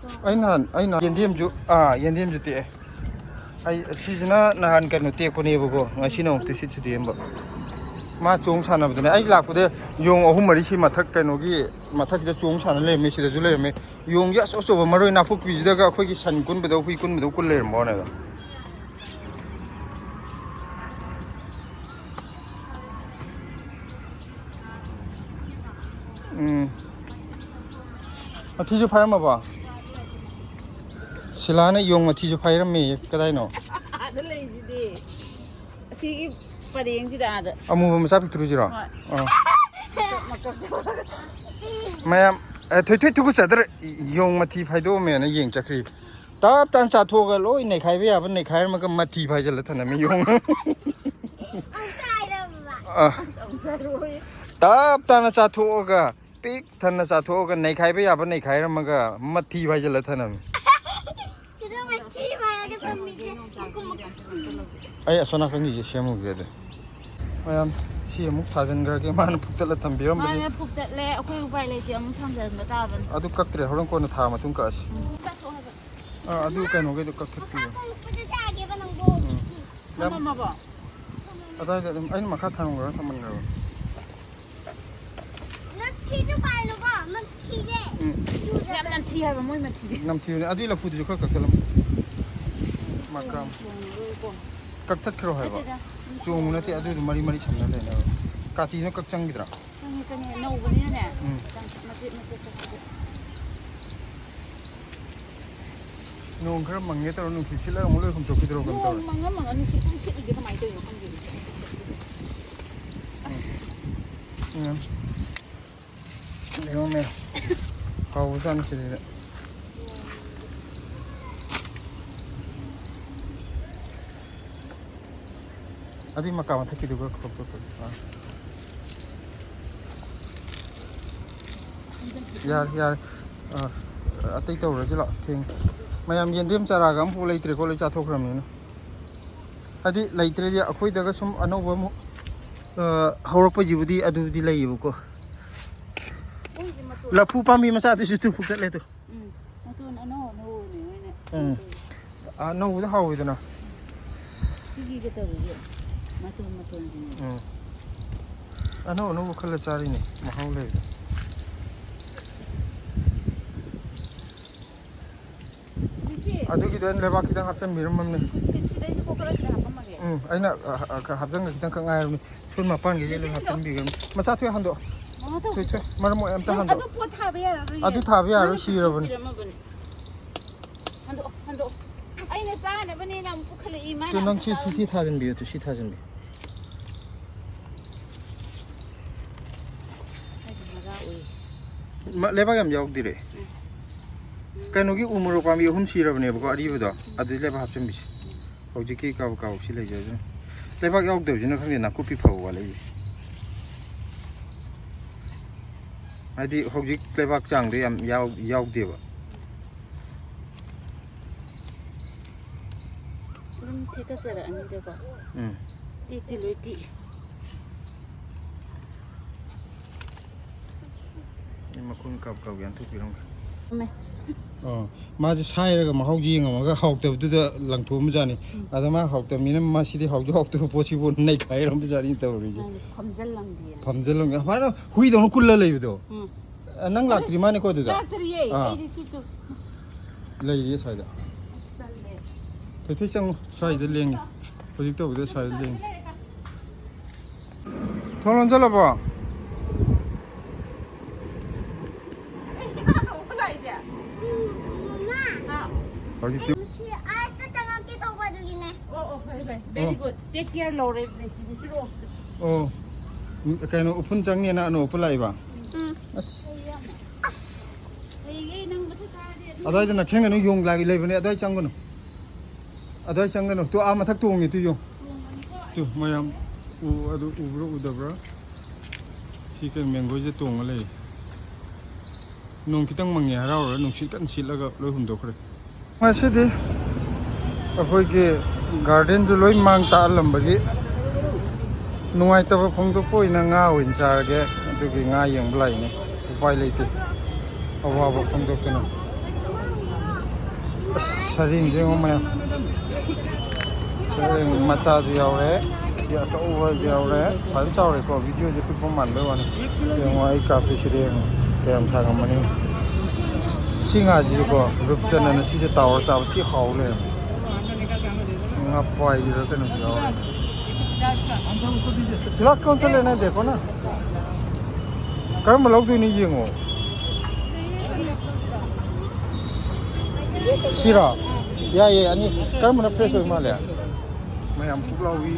ꯎꯝ꯫ ꯑꯩ ꯅꯍꯥꯟ ꯑꯩ ꯅꯍꯥꯟ ꯌꯦꯟꯗꯦꯝꯁꯨ ꯑꯥ ꯌꯦꯟꯗꯦꯝꯁꯨ ꯇꯦꯛꯑꯦ꯫ ꯑꯩ ꯁꯤꯁꯤꯅ ꯅꯍꯥꯟ ꯀꯩꯅꯣ ꯇꯦꯛꯄꯅꯦꯕꯀꯣ, ꯉꯁꯤꯅ ꯑꯃꯨꯛ ꯇꯨꯁꯤꯠ ꯁꯨꯗꯦꯛꯑꯝꯕ꯫ ꯃꯥ ꯆꯣꯡ ꯁꯥꯟꯅꯕꯗꯨꯅꯦ꯫ ꯑꯩ ꯂꯥꯛꯄꯗ ꯌꯣꯡ ꯑꯍꯨꯝ ꯃꯔꯤꯁꯤ ꯃꯊꯛ ꯀꯩꯅꯣꯒꯤ ꯃꯊꯛꯁꯤꯗ ꯆꯣꯡ ꯁꯥꯟꯅ ꯂꯩꯔꯝꯃꯦ, ꯁꯤꯗꯁꯨ ꯂꯩꯔꯝꯃꯦ꯫ ꯌꯣꯡꯁꯦ ꯑꯆꯧ ꯑꯆꯧꯕ, ꯃꯔꯣꯏ ꯅꯥꯀꯨꯞꯄꯤꯁꯤꯗꯒ ꯑꯩꯈꯣꯏꯒꯤ ꯁꯟ ꯀꯨꯟꯕꯗ, ꯍꯨꯏ ꯀꯨꯟꯕꯗ ꯀꯨꯟ ꯂꯩꯔꯝꯕ ꯋꯥꯅꯦꯗ꯫ ꯎꯝ꯫ ꯃꯊꯤꯁꯨ ꯐꯥꯏꯔꯝꯃꯕꯣ? ꯁꯤꯂꯥꯅ ꯌꯣꯡ ꯃꯊꯤꯁꯨ ꯐꯥꯏꯔꯝꯃꯦ꯫ ꯀꯗꯥꯏꯅꯣ? ꯑꯥꯗ ꯂꯩꯁꯤꯗꯤ꯫ ꯑꯁꯤꯒꯤ ꯄꯔꯦꯡꯁꯤꯗ ꯑꯥꯗ꯫ ꯑꯃꯨꯕ ꯃꯆꯥ ꯄꯤꯛꯇ꯭ꯔꯨꯁꯤꯔꯣ? ꯍꯣꯏ꯫ ꯑꯥ꯫ ꯃꯀꯛ ꯃꯀꯛ ꯇꯧꯔꯒ꯫ ꯃꯌꯥꯝ, ꯑꯦ, ꯊꯣꯏ ꯊꯣꯏ ꯊꯨꯀꯨ ꯆꯗ꯭ꯔꯦ꯫ ꯌꯣꯡ ꯃꯊꯤ ꯐꯥꯏꯗꯣꯛꯑꯝꯃꯦꯅ ꯌꯦꯡ ꯆꯠꯈ꯭ꯔꯤ꯫ ꯇꯞ ꯇꯥꯅ ꯆꯥꯊꯣꯛꯑꯒ ꯂꯣꯏ ꯅꯩꯈꯥꯏꯕ ꯌꯥꯕ ꯅꯩꯈꯥꯏꯔꯝꯃꯒ ꯃꯊꯤ ꯐꯥꯏꯖꯜꯂ ꯊꯅꯝꯃꯤ ꯌꯣꯡ꯫ ꯑꯥ꯫ ꯑꯁ, ꯑꯃꯨꯛ ꯆꯥꯔꯣꯏ꯫ ꯇꯞ ꯇꯥꯅ ꯆꯥꯊꯣꯛꯑꯒ, ꯄꯤꯛ ꯊꯟꯅ ꯆꯥꯊꯣꯛꯑꯒ, ꯅꯩꯈꯥꯏꯕ ꯌꯥꯕ ꯅꯩꯈꯥꯏꯔꯝꯃꯒ, ꯃꯊꯤ ꯐꯥꯏꯖꯜꯂ ꯊꯅꯝꯃꯤ꯫ ꯁꯤꯗ ꯃꯊꯤ ꯐꯥꯏꯔꯒ ꯊꯝꯃꯤꯁꯦ꯫ ꯑꯩ ꯑꯁꯣꯝ ꯅꯥꯀꯟꯒꯤꯁꯦ ꯁꯦꯝꯃꯨꯒꯦ ꯑꯗꯨ꯫ ꯃꯌꯥꯝ ꯁꯤ ꯑꯃꯨꯛ ꯊꯥꯖꯤꯟꯈ꯭ꯔꯒꯦ꯫ ꯃꯥꯅ ꯐꯨꯛꯇꯠꯂ ꯊꯝꯕꯤꯔꯝꯕꯅꯤ꯫ ꯃꯥꯅ ꯐꯨꯛꯇꯠꯂꯦ, ꯑꯩꯈꯣꯏ ꯎꯄꯥꯏ ꯂꯩꯇꯦ, ꯑꯃꯨꯛ ꯊꯥꯡꯖꯟꯕ ꯇꯥꯕꯅꯤ꯫ ꯑꯗꯨ ꯀꯛꯇ꯭ꯔꯦ, ꯍꯣꯔꯦꯟ ꯀꯣꯟꯅ ꯊꯥ ꯃꯇꯨꯡ ꯀꯛꯑꯁꯤ꯫ ꯎꯝ꯫ ꯑꯥ, ꯑꯗꯨ ꯀꯩꯅꯣꯒꯤꯗꯣ ꯀꯛꯊꯠꯄꯤꯌꯣ꯫ ꯎꯝ꯫ ꯌꯥꯝ ꯊꯝꯃꯝꯃꯕꯣ? ꯑꯗꯥꯏꯗ ꯑꯗꯨꯝ ꯑꯩꯅ ꯃꯈꯥ ꯊꯝꯈ꯭ꯔꯒ ꯊꯝꯃꯝꯈ꯭ꯔꯕ꯫ ꯅꯝꯊꯤꯁꯨ ꯄꯥꯏꯔꯨꯀꯣ, ꯅꯝꯊꯤꯁꯦ꯫ ꯎꯝ꯫ ꯌꯥꯝ ꯅꯝꯊꯤ ꯍꯥꯏꯕ ꯃꯣꯏ ꯃꯊꯤꯁꯦ꯫ ꯅꯝꯊꯤꯕꯅꯦ꯫ ꯑꯗꯨꯏ ꯂꯐꯨꯗꯨꯁꯨ ꯈꯔ ꯀꯛꯊꯠꯂꯝꯃꯣ꯫ ꯃꯀꯥꯝ꯫ ꯆꯣꯡꯉꯔꯣꯏꯀꯣ꯫ ꯀꯛꯊꯠꯈ꯭ꯔꯣ ꯍꯥꯏꯕ꯫ ꯅꯠꯇꯦꯗ꯫ ꯆꯣꯡꯉꯨ ꯅꯠꯇꯦ, ꯑꯗꯨꯏꯗꯣ ꯃꯔꯤ ꯃꯔꯤ ꯁꯝꯅ ꯂꯩꯅꯕ꯫ ꯀꯥꯇꯤꯅ ꯀꯛ ꯆꯪꯈꯤꯗ꯭ꯔꯥ? ꯆꯪꯉꯛꯀꯅꯤ, ꯅꯧꯕꯅꯤꯅꯅꯦ꯫ ꯎꯝ꯫ ꯃꯆꯦꯠ ꯃꯆꯦꯠ ꯀꯛꯄꯗꯣ꯫ ꯅꯣꯡ ꯈꯔ ꯃꯪꯒꯦ ꯇꯧꯔ ꯅꯨꯡꯁꯤꯠ ꯁꯤꯠꯂꯒ ꯑꯃꯨꯛ ꯂꯣꯏ ꯍꯨꯝꯇꯣꯛꯈꯤꯗ꯭ꯔꯣ ꯀꯩꯅꯣ ꯅꯣꯡ ꯇꯧꯔꯦ? ꯃꯪꯉ ꯃꯪꯉ ꯅꯨꯡꯁꯤꯠ ꯑꯗꯨꯝ ꯁꯤꯠꯂꯤꯁꯦ ꯀꯃꯥꯏꯅ ꯇꯧꯔꯤꯅꯣ ꯈꯪꯗꯦ꯫ ꯎꯝ꯫ ꯌꯦꯡꯉꯣ ꯃꯦꯝ꯫ ꯍꯥꯎꯕꯖꯥꯠꯅꯤ ꯁꯤꯗꯩꯗ꯫ ꯑꯗꯨꯏ ꯃꯀꯥ ꯃꯊꯛꯀꯤꯗꯨꯒ ꯈꯣꯛꯇꯣꯛꯄꯗꯤ꯫ ꯑꯥ꯫ ꯌꯥꯔꯦ, ꯌꯥꯔꯦ꯫ ꯑꯥ, ꯑꯇꯩ ꯇꯧꯔꯁꯤ ꯂꯥꯛꯑꯣ꯫ ꯊꯦꯡ-, ꯃꯌꯥꯝ ꯌꯦꯟꯗꯦꯝ ꯆꯥꯔꯥꯒ ꯑꯃꯐꯥꯎ ꯂꯩꯇ꯭ꯔꯦꯀꯣ, ꯂꯣꯏ ꯆꯥꯊꯣꯛꯈ꯭ꯔꯕꯅꯤꯅ꯫ ꯍꯥꯏꯗꯤ ꯂꯩꯇ꯭ꯔꯗꯤ ꯑꯩꯈꯣꯏꯗꯒ ꯁꯨꯝ ꯑꯅꯧꯕ ꯑꯃꯨꯛ, ꯑꯥ, ꯍꯧꯔꯛꯄꯩꯁꯤꯕꯨꯗꯤ ꯑꯗꯨꯕꯨꯗꯤ ꯂꯩꯌꯦꯕꯀꯣ꯫ ꯂꯐꯨ ꯄꯥꯝꯕꯤ ꯃꯆꯥꯗꯨꯁꯨ ꯇꯨ ꯐꯨꯛꯇꯠꯂꯦ ꯇꯨ꯫ ꯎꯝ꯫ ꯃꯇꯣꯟ ꯑꯅꯧ ꯑꯅꯧꯕꯅꯦ ꯃꯣꯏꯅ꯫ ꯎꯝ꯫ ꯑꯅꯧꯕꯗ ꯍꯥꯎꯋꯤꯗꯅ꯫ ꯁꯤꯒꯤꯒ ꯇꯧꯔꯤꯁꯦ ꯃꯇꯣꯟ ꯃꯇꯣꯟꯁꯤꯅꯦ꯫ ꯎꯝ꯫ ꯑꯅꯧ ꯑꯅꯧꯕ ꯈꯜꯂ ꯆꯥꯔꯤꯅꯦ, ꯃꯍꯥꯎ ꯂꯩꯕꯗꯣ꯫ ꯍꯧꯖꯤꯛꯀꯤ ꯑꯗꯨꯒꯤꯗꯣ ꯑꯩꯅ ꯂꯩꯕꯥꯛ ꯈꯤꯇꯪ ꯍꯥꯞꯆꯤꯟꯕꯤꯔꯝꯃꯕꯅꯦ꯫ ꯁꯤ-, ꯁꯤꯗꯩꯁꯤꯕꯨ ꯈꯔ ꯁꯤꯗ ꯍꯥꯞꯄꯝꯃꯒꯦ꯫ ꯎꯝ, ꯑꯩꯅ, ꯑ, ꯑ, ꯈꯔ ꯍꯥꯞꯆꯟꯒꯦ, ꯈꯤꯇꯪ ꯈꯛ ꯉꯥꯏꯔꯕꯅꯤ꯫ ꯁꯣꯏ ꯃꯄꯥꯟꯒꯤꯁꯦ ꯂꯣꯏ ꯍꯥꯞꯆꯤꯟꯕꯤꯈ꯭ꯔꯕꯅꯤ꯫ ꯃꯆꯥ ꯊꯣꯏ ꯍꯟꯗꯣꯛ꯫ ꯃꯉꯥ ꯇꯧ-, ꯊꯣꯏ, ꯊꯣꯏ, ꯃꯔꯝ ꯃꯣꯛꯑꯦ, ꯑꯝꯇ ꯅꯪ ꯍꯟꯗꯣꯛ꯫ ꯑꯗꯨ ꯄꯣꯠ ꯊꯥꯕ ꯌꯥꯔꯔꯣꯏꯌꯦ꯫ ꯑꯗꯨ ꯊꯥꯕ ꯌꯥꯔꯔꯣꯏ, ꯃꯥꯅ ꯁꯤꯔꯕꯅꯤ꯫ ꯄꯤꯔꯝꯃꯕꯅꯤ꯫ ꯍꯟꯗꯣꯛꯑꯣ, ꯍꯟꯗꯣꯛꯑꯣ꯫ ꯑꯩꯅ ꯆꯥꯅꯕꯅꯦꯅ ꯑꯃꯨꯛ ꯄꯨꯈꯠꯂꯛꯏ, ꯃꯥꯅ ꯇꯨ, ꯅꯪ ꯑꯝꯇ ꯁꯤ, ꯁꯤ, ꯆꯥꯔꯝꯃꯣ꯫ ꯁꯤ ꯊꯥꯖꯤꯟꯕꯤꯌꯨ, ꯇꯨ, ꯁꯤ ꯊꯥꯖꯤꯟꯕꯤꯌꯨ꯫ ꯑꯩꯗꯤ ꯃꯔꯥ ꯎꯏ꯫ ꯃ-, ꯂꯩꯕꯥꯛ ꯌꯥꯝ ꯌꯥꯎꯗꯤꯔꯦ꯫ ꯎꯝ꯫ ꯀꯩꯅꯣꯒꯤ ꯎ ꯃꯣꯔꯣꯛ ꯄꯥꯝꯕꯤ ꯑꯍꯨꯝ ꯁꯤꯔꯕꯅꯦꯕꯀꯣ, ꯑꯔꯤꯕꯗꯣ꯫ ꯎꯝ꯫ ꯑꯗꯨꯗꯤ ꯂꯩꯕꯥꯛ ꯍꯥꯞꯆꯤꯟꯕꯤꯁꯤ꯫ ꯎꯝ꯫ ꯍꯧꯖꯤꯛꯀꯤ ꯀꯥꯕꯛ ꯀꯥꯕꯛꯁꯤ ꯂꯩꯖꯁꯅꯨ꯫ ꯂꯩꯕꯥꯛ ꯌꯥꯎꯗꯕꯁꯤꯅ ꯈꯪꯗꯦ ꯅꯥꯀꯨꯞꯄꯤ ꯐꯕ ꯋꯥꯠꯂꯛꯏꯁꯦ꯫ ꯍꯥꯏꯗꯤ ꯍꯧꯖꯤꯛ ꯂꯩꯕꯥꯛ ꯆꯥꯡꯗꯣ ꯌꯥꯝ ꯌꯥꯎ-, ꯌꯥꯎꯗꯦꯕ꯫ ꯑꯗꯨꯝ ꯊꯦꯛꯀꯠꯆꯔꯛꯑꯅꯤꯗꯀꯣ꯫ ꯎꯝ꯫ ꯇꯦꯛꯇꯤ ꯂꯣꯏ ꯇꯦꯛꯏ꯫ ꯑꯩ ꯃꯈꯣꯡ ꯀꯥꯞ ꯀꯥꯞ ꯌꯥꯟꯊꯣꯛꯄꯤꯔꯝꯒꯦ꯫ ꯊꯝꯃꯦ꯫ ꯑꯣ, ꯃꯥꯁꯦ ꯁꯥꯏꯔꯒ ꯃꯍꯥꯎꯁꯦ ꯌꯦꯡꯉꯝꯃꯒ ꯍꯥꯎꯇꯕꯗꯨꯗ ꯂꯪꯊꯣꯛꯑꯝꯕꯖꯥꯠꯅꯤ꯫ ꯎꯝ꯫ ꯑꯗ ꯃꯥ ꯍꯥꯎꯇꯕꯅꯤꯅ ꯃꯁꯤꯗꯤ ꯍꯥꯎꯁꯨ ꯍꯥꯎꯇꯕ ꯄꯣꯠꯁꯤꯕꯨ ꯅꯩꯈꯥꯏꯔꯝꯕꯖꯥꯠꯅꯤ ꯇꯧꯔꯤꯁꯦ꯫ ꯃꯥꯅꯦ, ꯐꯝꯖꯜꯂꯝꯗꯦ꯫ ꯐꯝꯖꯜꯂꯝꯒꯦ꯫ ꯐꯖꯅ ꯍꯨꯏꯗꯧꯅ ꯀꯨꯜꯂ ꯂꯩꯕꯗꯣ꯫ ꯎꯝ꯫ ꯑ, ꯅꯪ ꯂꯥꯛꯇ꯭ꯔꯤ ꯃꯥꯅꯦꯀꯣ ꯑꯗꯨꯗ? ꯂꯥꯛꯇ꯭ꯔꯤꯌꯦ꯫ ꯑꯥ꯫ ꯑꯩꯗꯤ ꯁꯤ ꯇꯨ꯫ ꯂꯩꯔꯤꯌꯦ ꯁ꯭ꯋꯥꯏꯗ꯫ ꯑꯁ, ꯇꯜꯂꯦ꯫ ꯊꯣꯏꯊꯣꯏ ꯆꯪꯉꯨ, ꯁ꯭ꯋꯥꯏꯗ ꯂꯦꯡꯉꯦ꯫ ꯍꯧꯖꯤꯛ ꯇꯧꯕꯗ ꯁ꯭ꯋꯥꯏꯗ ꯂꯦꯡꯉꯦ꯫ ꯊꯣꯡ ꯂꯣꯟꯖꯜꯂꯕꯣ? ꯀꯩꯅꯣ ꯂꯥꯛꯏꯗꯤ? ꯃꯃꯥ, ꯍꯥꯎ꯫ ꯍꯧꯖꯤꯛꯇꯤ ꯑꯩ ꯁꯤ ꯑꯥꯏꯁꯇ ꯆꯪꯉꯛꯀꯦ ꯇꯧꯕ ꯑꯗꯨꯒꯤꯅꯦ꯫ ꯑꯣ, ꯑꯣ, ꯐꯔꯦ, ꯐꯔꯦ꯫ Very ꯑꯣ꯫ Good. Take care ꯂꯧꯔꯦ, ꯁꯤꯗꯤ ꯄꯤꯔꯛꯑꯣ꯫ ꯑꯣ꯫ ꯎꯝ, ꯀꯩꯅꯣ ꯎꯐꯨꯟ ꯆꯪꯅꯦꯅ ꯑꯅꯧ ꯎꯐꯨꯟ ꯂꯥꯛꯏꯕ? ꯎꯝ꯫ ꯑꯁ꯫ ꯍꯩꯌꯦ, ꯅꯪ ꯃꯊꯛ ꯀꯥꯔꯗꯤ ꯑꯗꯨꯝ ꯑꯗ꯭ꯋꯥꯏꯗ ꯅꯛꯁꯟꯒꯅꯨ, ꯌꯣꯡ ꯂꯥꯏ ꯂꯩꯕꯅꯦ, ꯑꯗ꯭ꯋꯥꯏ ꯆꯪꯒꯅꯨ꯫ ꯑꯗ꯭ꯋꯥꯏ ꯆꯪꯒꯅꯨ꯫ ꯇꯨ, ꯑꯥ ꯃꯊꯛ ꯇꯣꯡꯉꯦ, ꯇꯨ ꯌꯣꯡ꯫ ꯇꯣꯡꯕꯅꯤꯀꯣ꯫ ꯇꯨ, ꯃꯌꯥꯝ ꯎ-, ꯑꯗꯨ ꯎꯕ꯭ꯔꯥ ꯎꯗꯕ꯭ꯔꯥ? ꯁꯤ ꯀꯩꯅꯣ ꯃꯦꯡꯒꯣꯁꯦ ꯇꯣꯡꯉ ꯂꯩ꯫ ꯅꯣꯡ ꯈꯤꯇꯪ ꯃꯪꯉꯦ, ꯍꯔꯥꯎꯔ ꯅꯨꯡꯁꯤꯠ ꯀꯟꯅ ꯁꯤꯠꯂꯒ ꯂꯣꯏ ꯍꯨꯝꯗꯣꯛꯈ꯭ꯔꯦ꯫ ꯉꯁꯤꯗꯤ ꯑꯩꯈꯣꯏꯒꯤ ꯒꯥꯔꯗꯦꯟꯗꯨ ꯂꯣꯏ ꯃꯥꯡ ꯇꯥꯛꯍꯜꯂꯝꯕꯒꯤ ꯅꯨꯡꯉꯥꯏꯇꯕ ꯐꯣꯡꯗꯣꯛꯄ ꯑꯣꯏꯅ ꯉꯥ ꯑꯣꯏꯅ ꯆꯥꯔꯒꯦ꯫ ꯑꯗꯨꯒꯤ ꯉꯥ ꯌꯦꯡꯕ ꯂꯥꯛꯏꯅꯦ꯫ ꯎꯄꯥꯏ ꯂꯩꯇꯦ꯫ ꯑꯋꯥꯕ ꯐꯣꯡꯗꯣꯛꯇꯨꯅ꯫ ꯑꯁ, ꯁꯔꯦꯡꯁꯦ ꯌꯦꯡꯉꯣ ꯃꯌꯥꯝ꯫ ꯁꯔꯦꯡ ꯃꯆꯥꯁꯨ ꯌꯥꯎꯔꯦ, ꯁꯤ ꯑꯆꯧꯕꯁꯨ ꯌꯥꯎꯔꯦ꯫ ꯐꯖꯅ ꯆꯥꯎꯔꯦꯀꯣ, ꯚꯤꯗꯤꯑꯣꯁꯦ ꯄꯤꯛꯄ ꯃꯥꯟꯕꯩ ꯋꯥꯅꯤ꯫ ꯌꯦꯡꯉꯣ, ꯑꯩ ꯀꯥꯞꯄꯤꯁꯤꯗ ꯌꯦꯡꯉꯣ, ꯀꯌꯥꯝ ꯁꯥꯡꯉꯝꯃꯅꯤ꯫ ꯁꯤ ꯉꯥꯁꯤꯁꯨꯀꯣ, ꯔꯨꯞꯆꯅꯅ ꯁꯤꯁꯦ ꯇꯥꯎꯔ ꯆꯥꯕ ꯊꯤ ꯍꯥꯎ ꯂꯩꯔꯝꯃꯦ꯫ ꯉꯥꯄꯥꯏꯔ ꯀꯩꯅꯣꯁꯨ ꯌꯥꯎꯔꯦ꯫ ꯁꯤꯂꯥꯛ ꯀꯣꯟ ꯆꯠꯂꯦꯅꯦ, ꯗꯦꯀꯣ ꯅ꯫ ꯀꯔꯝꯕ ꯂꯧꯗꯣꯏꯅꯣ ꯌꯦꯡꯉꯣ꯫ ꯁꯤꯔꯣ? ꯌꯥꯏꯌꯦ, ꯑꯅꯤ꯫ ꯀꯔꯝꯕꯅ ꯐ꯭ꯔꯦꯁ ꯑꯣꯏ ꯃꯥꯜꯂꯦ? ꯃꯌꯥꯝ ꯄꯨꯛꯂꯥꯎꯕꯤ꯫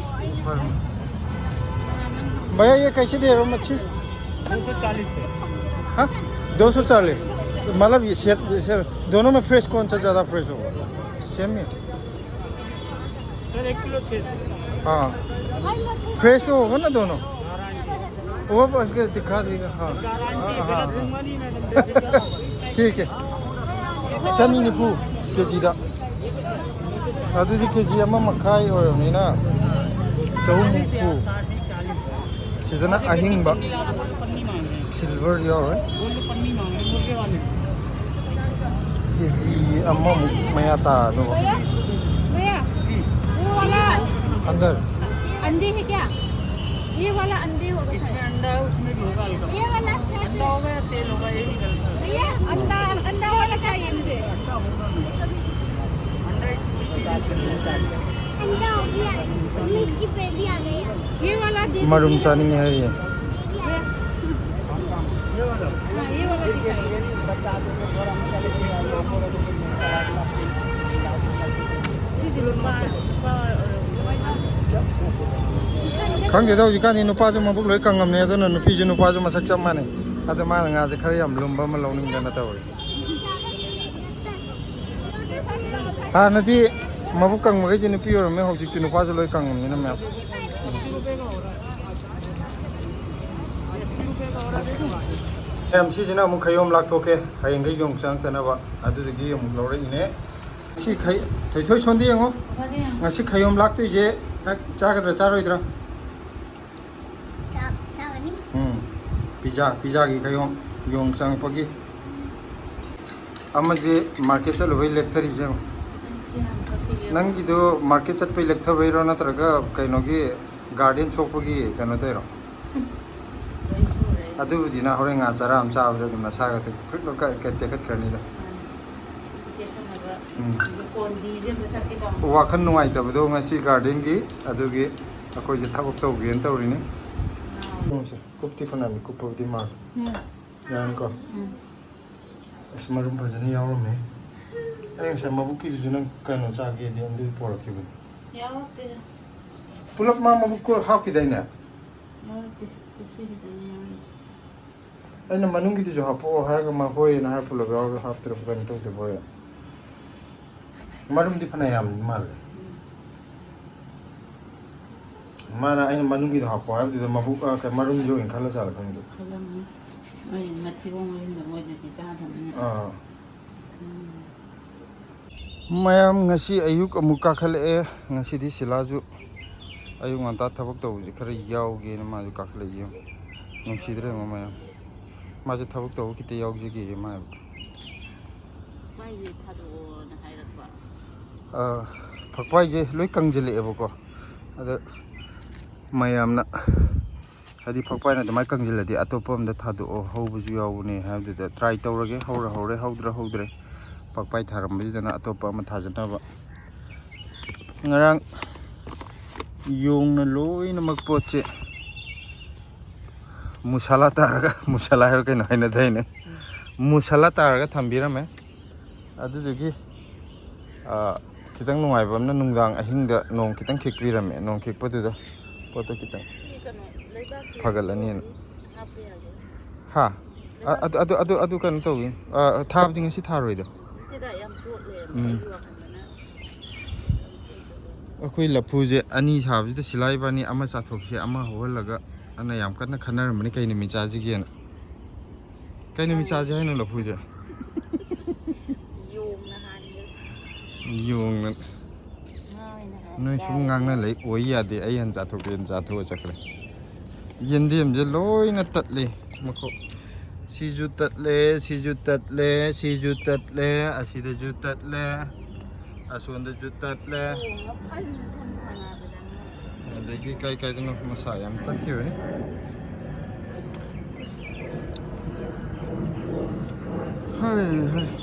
ꯚꯩꯌꯥ, ꯌꯦ ꯀꯩꯁꯦ ꯗꯦ ꯔꯣ ꯃꯆꯤ? हाँ, दो सौ चालीस। मतलब ये सेट, सेट, दोनों में फ्रेश कौन सा ज़्यादा फ्रेश होगा? सेम ही? सर, एक किलो छः सौ। हाँ, फ्रेश तो होगा ना दोनों? वो बस के दिखा देगा। हाँ, गारंटी, हाँ, हाँ, गलत हाँ। दूंगा नहीं मैं, तुम बेफिक्र रहो। ठीक है। ꯆꯅꯤ ꯅꯤꯐꯨ ꯀꯦꯖꯤꯗ꯫ ꯑꯗꯨꯗꯤ ꯀꯦꯖꯤ ꯑꯃ ꯃꯈꯥꯏ ꯑꯣꯏꯔꯕꯅꯤꯅ ꯆꯍꯨꯝ ꯍꯨꯝꯐꯨ꯫ ꯁꯤꯗꯅ ꯑꯍꯤꯡꯕ꯫ ꯁꯤꯜꯚꯔ ꯌꯥꯎꯔꯣꯏ꯫ ꯀꯦ ꯖꯤ ꯑꯃꯃꯨꯛ ꯃꯌꯥ ꯇꯥꯗꯧꯕ꯫ भैया, भैया, वो वाला अंदर। अंडे है क्या? ये वाला अंडे होगा शायद। इसमें अंडा है, उसमें भी होगा हल्का। ये वाला क्या? अंडा होगा या तेल होगा, ये निकलता है। भैया, अंडा, अंडा वाला चाहिए मुझे। अंडा हो गया। इसकी बेबी आ गई है। ये वाला दे दीजिए। ꯆꯥꯅꯤꯡꯉꯦ ꯍꯥꯏꯔꯤꯌꯦ꯫ हाँ, ये वाला दिखाइए। ꯁꯤꯁꯦ ꯂꯨꯄꯥ, ꯂꯨꯄꯥ, ꯈꯪꯗꯦꯗ, ꯍꯧꯖꯤꯛꯀꯥꯟꯗꯤ ꯅꯨꯄꯥꯁꯨ ꯃꯕꯨꯛ ꯂꯣꯏ ꯀꯪꯉꯝꯅꯦ, ꯑꯗꯨꯅ ꯅꯨꯄꯤꯁꯨ ꯅꯨꯄꯥꯁꯨ ꯃꯁꯛ ꯆꯞ ꯃꯥꯟꯅꯩ꯫ ꯑꯗ ꯃꯥꯅ ꯉꯥꯁꯦ ꯈꯔ ꯌꯥꯝ ꯂꯨꯝꯕ ꯑꯃ ꯂꯧꯅꯤꯡꯗꯅ ꯇꯧꯔꯤ꯫ ꯍꯥꯟꯅꯗꯤ ꯃꯕꯨꯛ ꯀꯪꯕꯈꯩꯁꯦ ꯅꯨꯄꯤ ꯑꯣꯏꯔꯝꯃꯦ, ꯍꯧꯖꯤꯛꯇꯤ ꯅꯨꯄꯥꯁꯨ ꯂꯣꯏ ꯀꯪꯉꯝꯅꯤꯅ ꯃꯌꯥꯝ꯫ ꯃꯌꯥꯝ, ꯁꯤꯁꯤꯅ ꯑꯃꯨꯛ ꯈꯌꯣꯝ ꯂꯥꯛꯊꯣꯛꯀꯦ, ꯍꯌꯦꯡꯈꯩ ꯌꯣꯡ ꯆꯪꯉꯛꯇꯅꯕ꯫ ꯑꯗꯨꯗꯨꯒꯤ ꯑꯃꯨꯛ ꯂꯧꯔꯛꯏꯅꯦ꯫ ꯁꯤ ꯈꯩ-, ꯊꯣꯏꯊꯣꯏ, ꯁꯣꯟꯗ ꯌꯦꯡꯉꯣ꯫ ꯉꯁꯤ ꯈꯌꯣꯝ ꯂꯥꯛꯇꯣꯏꯁꯦ ꯅꯪ ꯆꯥꯒꯗ꯭ꯔꯥ ꯆꯥꯔꯣꯏꯗ꯭ꯔꯥ? ꯆꯥ-, ꯆꯥꯒꯅꯤ꯫ ꯎꯝ꯫ ꯄꯤꯖꯥ, ꯄꯤꯖꯥꯒꯤ ꯈꯌꯣꯝ, ꯌꯣꯡ ꯆꯪꯉꯛꯄꯒꯤ꯫ ꯑꯃꯁꯦ ꯃꯥꯔꯀꯦꯠ ꯆꯠꯂꯨꯕꯩ ꯂꯦꯛꯊꯔꯤꯁꯦ ꯌꯦꯡꯉꯣ꯫ ꯅꯪꯒꯤꯗꯣ ꯃꯥꯔꯀꯦꯠ ꯆꯠꯄꯩ ꯂꯦꯛꯊꯕꯩꯔꯣ, ꯅꯠꯇ꯭ꯔꯒ ꯀꯩꯅꯣꯒꯤ ꯒꯥꯔꯗꯦꯟ ꯁꯣꯛꯄꯒꯤ ꯀꯩꯅꯣ ꯇꯧꯔꯣ? ꯑꯗꯨꯕꯨꯗꯤ ꯅꯪ ꯍꯣꯔꯦꯟ ꯉꯥ ꯆꯔꯥ ꯑꯃ ꯆꯥꯕꯗ ꯑꯗꯨꯝ ꯅꯁꯥꯒ ꯐ꯭ꯔꯤꯛ ꯂꯣꯏ ꯀ-, ꯀ-, ꯇꯦꯛꯈꯠꯈ꯭ꯔꯅꯤꯗ꯫ ꯎꯝ꯫ ꯋꯥꯈꯜ ꯅꯨꯡꯉꯥꯏꯇꯕꯗꯣ ꯉꯁꯤ ꯒꯥꯔꯗꯦꯟꯒꯤ, ꯑꯗꯨꯒꯤ ꯑꯩꯈꯣꯏꯁꯦ ꯊꯕꯛ ꯇꯧꯒꯦꯅ ꯇꯧꯔꯤꯅꯤ꯫ ꯀꯨꯞꯇꯤ ꯐꯅꯌꯥꯝ ꯀꯨꯞꯄꯕꯨꯗꯤ ꯃꯥꯜꯂꯦ꯫ ꯎꯝ꯫ ꯌꯥꯅꯤꯀꯣ? ꯎꯝ꯫ ꯑꯁ, ꯃꯔꯨꯝ ꯐꯖꯅ ꯌꯥꯎꯔꯝꯃꯦ꯫ ꯑꯩ ꯉꯁꯥꯏ ꯃꯕꯨꯛꯀꯤꯗꯨꯁꯨ ꯅꯪ ꯀꯩꯅꯣ ꯆꯥꯒꯦꯗꯤ ꯑꯗꯨ ꯄꯣꯔꯛꯈꯤꯕꯅꯤ꯫ ꯌꯥꯎꯔꯛꯇꯦꯗ꯫ ꯄꯨꯂꯞ ꯃꯥ ꯃꯕꯨꯛ ꯀꯣ-, ꯍꯥꯞꯈꯤꯗꯥꯏꯅꯦ? ꯌꯥꯎꯔꯛꯇꯦ꯫ ꯉꯁꯤꯒꯤꯗꯅꯤ ꯌꯥꯎꯔꯤꯁꯦ꯫ ꯑꯩꯅ ꯃꯅꯨꯡꯒꯤꯗꯨꯁꯨ ꯍꯥꯞꯄꯛꯑꯣ ꯍꯥꯏꯔꯒ ꯃꯥ ꯍꯣꯏꯅ ꯍꯥꯏꯔ ꯄꯨꯂꯞ ꯌꯥꯎꯔꯒ ꯍꯥꯞꯇ꯭ꯔꯕ ꯀꯩꯅꯣ ꯇꯧꯗꯦ ꯍꯣꯏ꯫ ꯃꯔꯨꯝꯗꯤ ꯐꯅ ꯌꯥꯝ ꯃꯥꯜꯂꯦ꯫ ꯃꯥꯅ ꯑꯩꯅ ꯃꯅꯨꯡꯒꯤꯗꯣ ꯍꯥꯞꯄꯣ ꯍꯥꯏꯕꯗꯨꯗ ꯃꯕꯨꯛ, ꯑ, ꯀꯩ, ꯃꯔꯨꯝꯁꯨ ꯑꯣꯏꯅ ꯈꯜꯂ ꯆꯥꯔ ꯈꯪꯗꯦ꯫ ꯈꯜꯂꯝꯅꯤ꯫ ꯃꯣꯏ ꯃꯊꯤꯕꯣꯡ ꯃꯔꯨꯝꯗ ꯃꯣꯏꯗꯗꯤ ꯆꯥꯗꯕꯅꯤꯅ꯫ ꯑꯥ꯫ ꯎꯝ꯫ ꯃꯌꯥꯝ ꯉꯁꯤ ꯑꯌꯨꯛ ꯑꯃꯨꯛ ꯀꯥꯈꯠꯂꯛꯑꯦ꯫ ꯉꯁꯤꯗꯤ ꯁꯤꯂꯥꯁꯨ ꯑꯌꯨꯛ ꯉꯟꯇꯥ ꯊꯕꯛ ꯇꯧꯕꯁꯦ ꯈꯔ ꯌꯥꯎꯒꯦꯅ ꯃꯥꯁꯨ ꯀꯥꯈꯠꯂꯛꯏ꯫ ꯅꯨꯡꯁꯤꯗ꯭ꯔꯦ ꯌꯦꯡꯉꯣ ꯃꯌꯥꯝ꯫ ꯃꯥꯁꯨ ꯊꯕꯛ ꯇꯧꯕ ꯈꯤꯇ ꯌꯥꯎꯖꯒꯦꯌꯦ ꯃꯥ ꯍꯥꯏꯕ꯫ ꯐꯛꯄꯥꯏꯁꯦ ꯊꯥꯗꯣꯛꯑꯣꯅ ꯍꯥꯏꯔꯛꯄ꯫ ꯑꯥ, ꯐꯛꯄꯥꯏꯁꯦ ꯂꯣꯏ ꯀꯪꯁꯤꯜꯂꯛꯑꯦꯕꯀꯣ꯫ ꯑꯗ ꯃꯌꯥꯝꯅ ꯍꯥꯏꯗꯤ ꯐꯛꯄꯥꯏꯅ ꯑꯗꯨꯃꯥꯏꯅ ꯀꯪꯁꯤꯜꯂꯗꯤ ꯑꯇꯣꯞꯄ ꯑꯝꯗ ꯊꯥꯗꯣꯛꯑꯣ, ꯍꯧꯕꯁꯨ ꯌꯥꯎꯕꯅꯦ ꯍꯥꯏꯕꯗꯨꯗ try ꯇꯧꯔꯒꯦ꯫ ꯍꯧꯔ ꯍꯧꯔꯦ, ꯍꯧꯗ꯭ꯔ ꯍꯧꯗ꯭ꯔꯦ꯫ ꯐꯛꯄꯥꯏ ꯊꯥꯔꯝꯕꯁꯤꯗꯅ ꯑꯇꯣꯞꯄ ꯑꯃ ꯊꯥꯖꯅꯕ꯫ ꯉꯔꯥꯡ ꯌꯣꯡꯅ ꯂꯣꯏꯅꯃꯛ ꯄꯣꯠꯁꯦ ꯃꯨꯁꯥꯂꯥ ꯇꯥꯔꯒ, ꯃꯨꯁꯥꯂꯥ ꯍꯥꯏꯕ ꯀꯩꯅꯣ ꯍꯥꯏꯅꯗꯦ ꯍꯥꯏꯅꯦ, ꯃꯨꯁꯥꯂꯥ ꯇꯥꯔꯒ ꯊꯝꯕꯤꯔꯝꯃꯦ꯫ ꯑꯗꯨꯗꯨꯒꯤ, ꯑ, ꯈꯤꯇꯪ ꯅꯨꯡꯉꯥꯏꯕ ꯑꯃꯅ ꯅꯨꯡꯗꯥꯡ ꯑꯍꯤꯡꯗ ꯅꯣꯡ ꯈꯤꯇꯪ ꯈꯤꯛꯄꯤꯔꯝꯃꯦ꯫ ꯅꯣꯡ ꯈꯤꯛꯄꯗꯨꯗ ꯄꯣꯠꯇꯣ ꯈꯤꯇꯪ ꯐꯒꯠꯂꯅꯤꯅ꯫ ꯍꯥ? ꯑ-, ꯑꯗꯨ, ꯑꯗꯨ, ꯑꯗꯨ, ꯑꯗꯨ ꯀꯩꯅꯣ ꯇꯧꯋꯤ꯫ ꯑ, ꯊꯥꯕꯗꯤ ꯉꯁꯤ ꯊꯥꯔꯣꯏꯗ꯫ ꯎꯝ꯫ ꯑꯩꯈꯣꯏ ꯂꯐꯨꯁꯦ ꯑꯅꯤ ꯁꯥꯕꯁꯤꯗ ꯁꯤꯂꯥ ꯏꯕꯥꯅꯤ ꯑꯃ ꯆꯥꯊꯣꯛꯁꯦ, ꯑꯃ ꯍꯧꯍꯜꯂꯒ ꯑꯅ ꯌꯥꯝ ꯀꯟꯅ ꯈꯟꯅꯔꯝꯕꯅꯤ ꯀꯩ ꯅꯨꯃꯤꯠ ꯆꯥꯁꯤꯒꯦꯅ꯫ ꯀꯩ ꯅꯨꯃꯤꯠ ꯆꯥꯁꯦ ꯍꯥꯏꯅꯣ ꯂꯐꯨꯁꯦ? ꯌꯣꯡꯅ ꯍꯥꯟꯒꯦ꯫ ꯌꯣꯡꯅ꯫ ꯉꯥ ꯑꯣꯏꯅ ꯍꯥꯟ ꯅꯣꯏ ꯁꯨꯝ ꯆꯥꯔꯒꯦ꯫ ꯉꯥꯡꯅ ꯂꯩ, ꯑꯣꯏ ꯌꯥꯗꯦ, ꯑꯩ ꯍꯥꯟꯅ ꯆꯥꯊꯣꯛꯀꯦꯅ ꯆꯥꯊꯣꯛꯑ ꯆꯠꯈ꯭ꯔꯦ꯫ ꯌꯦꯟꯗꯦꯝꯁꯦ ꯂꯣꯏꯅ ꯇꯠꯂꯦ ꯃꯈꯣꯛ꯫ ꯁꯤꯁꯨ ꯇꯠꯂꯦ, ꯁꯤꯁꯨ ꯇꯠꯂꯦ, ꯁꯤꯁꯨ ꯇꯠꯂꯦ, ꯑꯁꯤꯗꯁꯨ ꯇꯠꯂꯦ, ꯑꯁꯣꯝꯗꯁꯨ ꯇꯠꯂꯦ꯫ ꯑꯗꯒꯤ ꯀꯥꯏ ꯀꯥꯏꯗꯅꯣ ꯃꯁꯥ ꯌꯥꯝ ꯇꯠꯈꯤꯕꯅꯤ꯫ ꯍꯥꯏ, ꯍꯥꯏ꯫